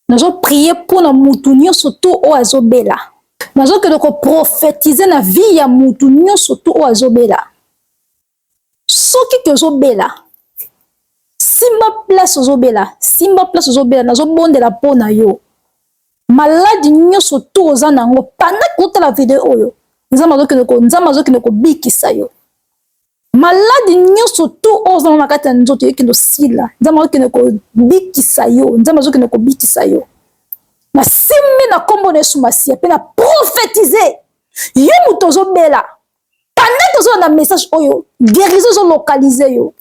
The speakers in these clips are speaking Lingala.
Nazo prier mpo na mutu nyonso tu oyo azobela. Nazokende ko prophétiser na vie ya mutu nyonso tu oyo azobela. Soki ke ozobela, simba place ozobela, simba place ozobela, nazobondela mpo na yo. Maladi nyonso tu oza na yango pendant kotala video oyo, Nzambe azokende kobikisa yo. Maladi nyonso tu oyo oza na kati ya nzoto ekende osila. Nzambe azokende kobikisa yo. Nzambe azokende kobikisa yo. Nasimbi na kombo na Yesu Masiya mpe na prophétiser yo moto ozobela. Pendant tozolanda message oyo, guérison ezolocalize yo.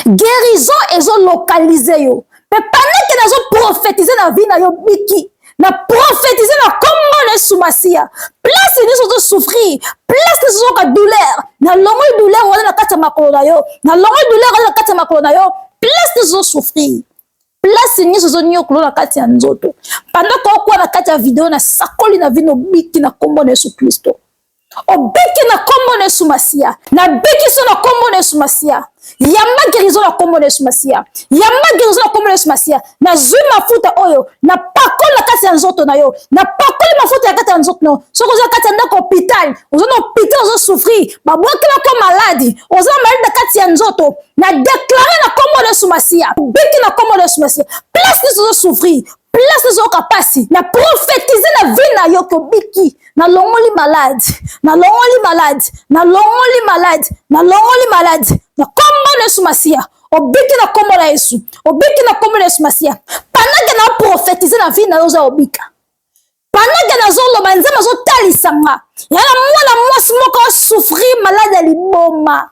Guérison ezolocalize yo. Mpe pendant ke nazo prophétiser na vie na yo biki, na prophétiser na kombo na Yesu Masiya, place nyonso ozo souffrir, place nyonso ozoyoka douleur, na longoli douleur wana na kati ya makolo na yo, na longoli douleur wana na kati ya makolo na yo, place nyonso ozo souffrir, place nyonso ozonyokola na kati ya nzoto. Pendant kokuwa na kati ya video, na sakoli na vino biki na kombo na Yesu Kristo. Obiki na kombo na Yesu Masiya. Nabiki so na kombo na Yesu Masiya. Yamba guérison na kombo na Yesu Masiya. Yamba guérison na kombo na Yesu Masiya. Nazwi mafuta oyo napakoli na kati ya nzoto na yo. Napakoli mafuta ya kati ya nzoto na yo. Soki oza kati ya ndako hôpital, oza na hôpital ozo souffrir, babwakelako maladi, oza na maladi na kati ya nzoto, na déclare na kombo na Yesu Masiya. Obiki na kombo na Yesu Masiya. Place nyonso ozo souffrir, place nyonso oyoka pasi, na prophétise na vie na yo kobiki. Nalongoli maladi, nalongoli maladi, nalongoli maladi, nalongoli maladi na kombo na Yesu Masiya. Obiki na kombo na Yesu, obiki na kombo na Yesu Masiya. Pendant ke na prophétise na vie na yo oza obika, pendant ke nazoloba, Nzambe azotalisa nga ya na mwana mwasi moko asouffrir maladi ya liboma,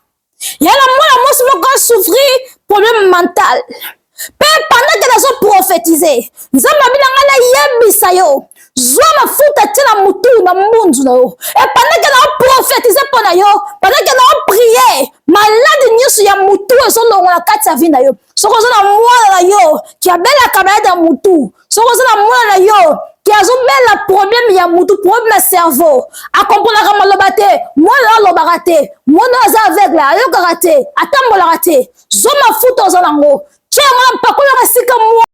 ya na mwana mwasi moko asouffrir problème mental. Mpe pendant ke nazoprophétise, Nzambe abi na ngai nayebisa yo: zwa mafuta, tia na mutu na mbunzu na yo. E pendant ke naoprophétise mpo na yo, pendant ke naoprie, maladi nyonso ya mutu ezolongwa na kati ya vie na yo. Soki oza na mwana na yo ki abelaka maladi ya mutu, soki oza na mwana na yo ki azobela problème ya mutu, problème ya cerveau, akomprenaka maloba te, mwana alobaka te, mwana aza aveugle, ayokaka te, atambolaka te, zwa mafuta oza nango, tia yango na mpakolaka esika mwa